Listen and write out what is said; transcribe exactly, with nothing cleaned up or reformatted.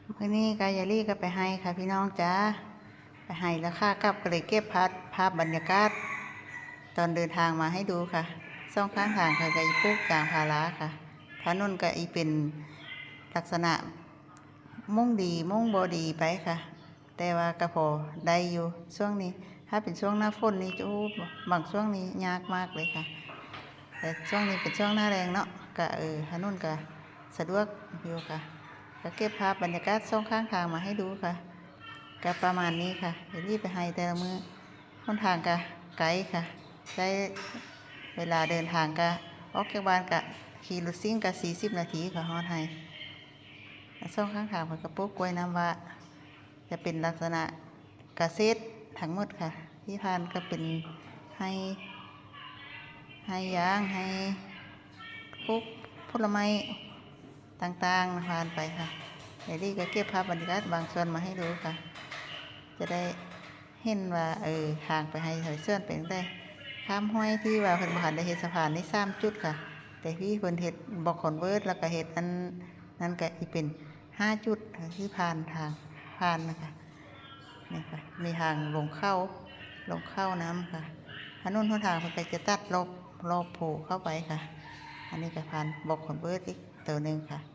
มื้อนี้ก็ยายลี่ก็ไปไฮ่ค่ะพี่น้องจ๋า ไปไฮ่แล้วค่ะ กลับก็เลยเก็บภาพ ภาพบรรยากาศ ตอนเดินทางมาให้ดูค่ะ สองข้างทางเพิ่นก็อีปลูกยางพาราค่ะ ถนนก็อีเป็นลักษณะ มุ่งดีมุ่งบ่ดีไปค่ะ แต่ว่าก็พอได้อยู่ช่วงนี้ ถ้าเป็นช่วงหน้าฝนนี่จะ โอ้ บางช่วงนี้ยากมากเลยค่ะ แต่ช่วงนี้เป็นช่วงหน้าแล้งเนาะ ก็ เออ ถนนก็สะดวกอยู่ค่ะ ก็เก็บภาพบรรยากาศสองข้างทางมาให้ดูค่ะ ก็ประมาณนี้ค่ะ เดี๋ยวรีบไปไฮ่แต่ละมื้อ หนทางก็ไกลค่ะ ใช้เวลาเดินทางก็ ออกจากบ้านก็ขี่รถซิ่งก็สี่สิบนาทีค่ะ ฮอดไฮ่ สองข้างทางเพิ่นก็ปลูกกล้วยน้ำว้า จะเป็นลักษณะเกษตรทั้งหมดค่ะ ที่ผ่านก็เป็นไฮ่ ไฮ่ยาง ไฮ่ปลูกผลไม้ต่างๆ ผ่านไปค่ะ เดี๋ยวลี่ก็เก็บภาพบรรยากาศบางส่วนมาให้ดูค่ะ จะได้เห็นว่า เออ ทางไปไฮ่ไถสวนเป็นจั่งใด ข้ามห้วยที่ว่าเพิ่นบ่ทันได้เฮ็ดสะพานนี่สามจุดค่ะ แต่ที่เพิ่นเฮ็ดบล็อกคอนเวิร์ต แล้วก็เฮ็ดอันนั้นก็อีเป็นห้าจุดค่ะ ที่ผ่านทาง ผ่านนะคะ นี่ค่ะ มีทางลงเขา ลงเขาน้ำค่ะ ถนนหนทางเพิ่นก็จะตัดรอบ รอบภูเข้าไปค่ะ อันนี้ก็ผ่านบล็อกคอนเวิร์ตอีกตัวหนึ่งค่ะ